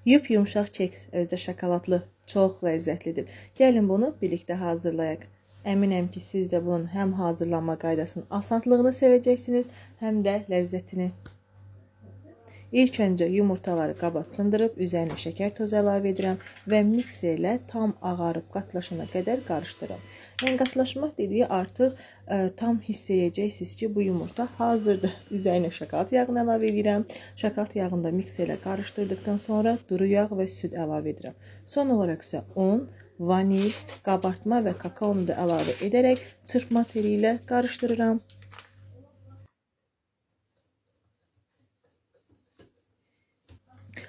Yup yumuşaq keks, özü də şokoladlı, çox ləzzətlidir. Gəlin bunu birlikdə hazırlayaq. Əminəm ki, siz də bunun həm hazırlanma qaydasının asanlığını sevəcəksiniz, həm də ləzzətini. İlk öncə yumurtaları qaba sındırıb, üzərinə şəkər tozu əlavə edirəm və mikserlə tam ağarıb qatlaşana qədər qarışdırıram. Yəni qatlaşmaq dediyi artıq tam hiss edəcəksiniz ki, bu yumurta hazırdır. Üzərinə şokolad yağını əlavə edirəm. Şokolad yağını da mikserlə qarışdırdıqdan sonra duru yağ və süd əlavə edirəm. Son olaraq isə un, vanil, qabartma və kakaonu da əlavə edərək çırpma teli ilə qarışdırıram.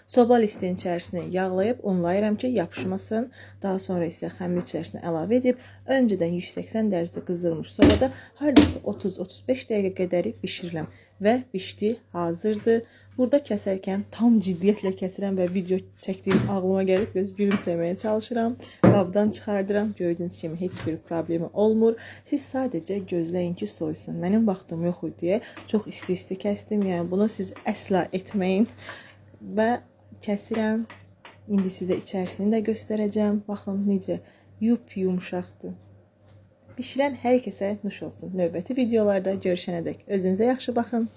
Soba listinin içərisini yağlayıb unlayıram ki, yapışmasın. Daha sonra isə xəmir içərisinə əlavə edib, öncədən 180 dərəcədə qızdırılmış sobada hardasa 30-35 dəqiqə qədəri bişirirəm və bişdi, hazırdır. Burada kəsərkən tam ciddiyyətlə kəsirəm və video çəkdiyim ağlıma gəlib biraz gülümsəməyə çalışıram. Qabdan çıxardıram. Gördüyünüz kimi heç bir problemi olmur. Siz sadəcə gözləyin ki, soysun. Mənim vaxtım yox idi deyə çox isti-isti kəsdim. Yəni bunu siz əsla etməyin. Və kəsirəm. İndi sizə içərisini də göstərəcəm. Baxın necə yup yumuşaqdır. Bişirən hər kəsə nuş olsun. Növbəti videolarda görüşənədək özünüzə yaxşı baxın.